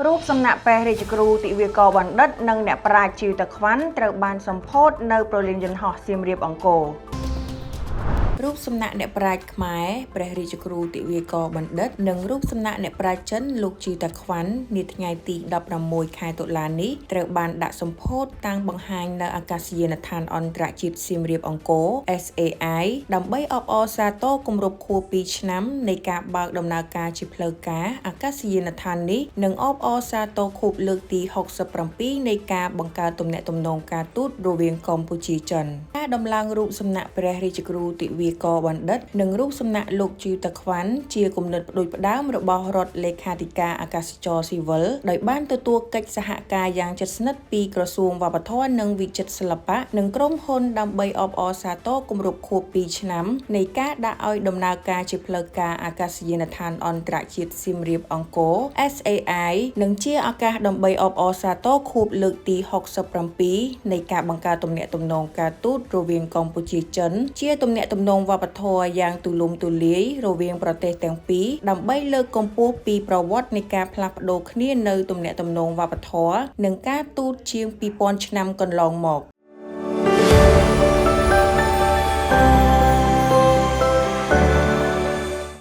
រូបសំណាក់ព្រះរាជគ្រូទិវាករបណ្ឌិត និងអ្នកប្រាជ្ញជីវតាខ្វាន់ត្រូវបានសម្ពោធនៅព្រលានយន្តហោះសៀមរាបអង្គរ រូបសំណាកអ្នកប្រាជ្ញខ្មែរព្រះរាជគ្រូទិវាករបណ្ឌិត និងរូបសំណាកអ្នកប្រាជ្ញចិនលោកជីតាខ្វាន់នាថ្ងៃទី16ខែតុលានេះត្រូវបានដាក់សម្ពោធតាំងបង្ហាញនៅអាកាសយានដ្ឋានអន្តរជាតិសៀមរាបអង្គរ SAI ដើម្បីអបអរសាទរគម្រប់ខួប2ឆ្នាំនៃការបើកដំណើរការជាផ្លូវការអាកាសយានដ្ឋាននេះនិងអបអរសាទរខួបលើកទី67នៃការបង្កើតទំនាក់ទំនងការទូតរវាងកម្ពុជាចិនការដំឡើងរូបសំណាកព្រះរាជគ្រូទិវាករបណ្ឌិត និងរូបសំណាកលោកជីវតាខ្វាន់ជាគំនិតផ្ដួចផ្ដើមរបស់រដ្ឋលេខាធិការអាកាសចរស៊ីវិលដោយបានទទួលកិច្ចសហការយ៉ាងជិតស្និទ្ធពីក្រសួងវប្បធម៌និងវិចិត្រសិល្បៈនិងក្រុមហ៊ុនដើម្បីអបអរសាទរគម្រប់ខួប2ឆ្នាំនៃការដាក់ឲ្យដំណើរការជាផ្លូវការអាកាសយានដ្ឋានអន្តរជាតិសៀមរាបអង្គរ SAI និងជាឱកាសដើម្បីអបអរសាទរខួបលើកទី67នៃការបង្កើតទំនាក់ទំនងការទូតរវាងកម្ពុជាចិន ជាទំនាក់ទំនងវប្បធម៌យ៉ាងទូលំទូលាយរវាងប្រទេសទាំងពីរដើម្បីលើកកម្ពស់ពីប្រវត្តិនៃការផ្លាស់ប្ដូរគ្នានៅទំនាក់ទំនងវប្បធម៌និងការទូតជាង2000ឆ្នាំកន្លងមក។